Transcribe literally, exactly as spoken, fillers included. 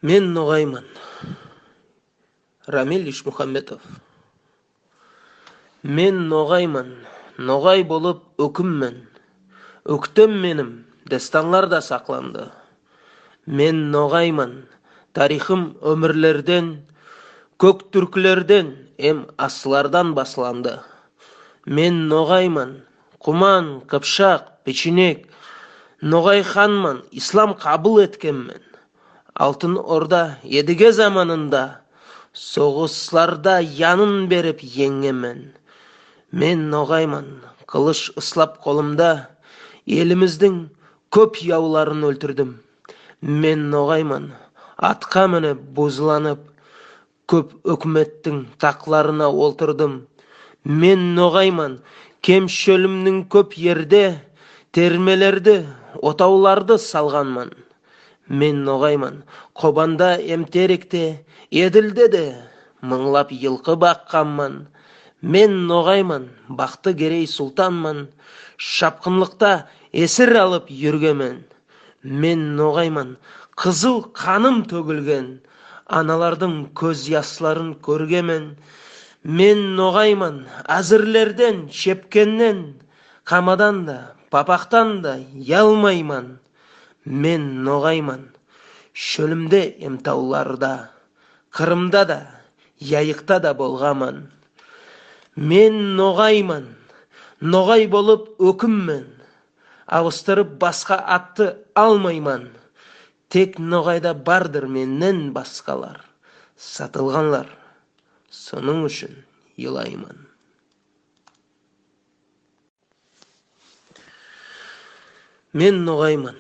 Мен ногайман. Рамиль Ишмухамбетов. Мен ногайман, ногай болып оькиммен. Оьктем меним дестанларда сакланды. Мен ногайман, тарихым оьмирлерден, коьк туьрклерден эм аслардан басланды. Мен ногайман, куман, кыпшак, печенек, ногай ханман, ислам кабыл эткенмен. Алтын Орда Эдиге заманында согысларда янын берип енъгенмен. Мен ногайман, кылыш ыслап колымда, элимиздинъ коьп явларын оьлтирдим. Мен ногайман, атка минип, бузланып, коьп оькиметтинъ такларына олтырдым. Мен ногайман, кем шоьлимнинъ коьп ерде термелерди, отавларды салганман. Мен ногайман, Кобанда эм Теректе, Эдилде де мынълап йылкы бакканман. Мен ногайман, Бакты-Герей султанман, шапкынлыкта эсир алып юргенмен. Мен ногайман, кызыл каным тоьгилген, аналардынъ коьз ясларын коьргенмен. Мен ногайман, аьзирлерден, шепкеннен, камадан да, папактан да ялмайман. Мен ногайман, шоьлимде эм тавларда, Кырымда да, Яйыкта да болганман. Мен ногайман, ногай болып оькиммен. Авыстырып баска атты алмайман. Тек ногайда бардыр меннен баскалар. Сатылганлар, сонынъ уьшин йылайман. Мен ногайман.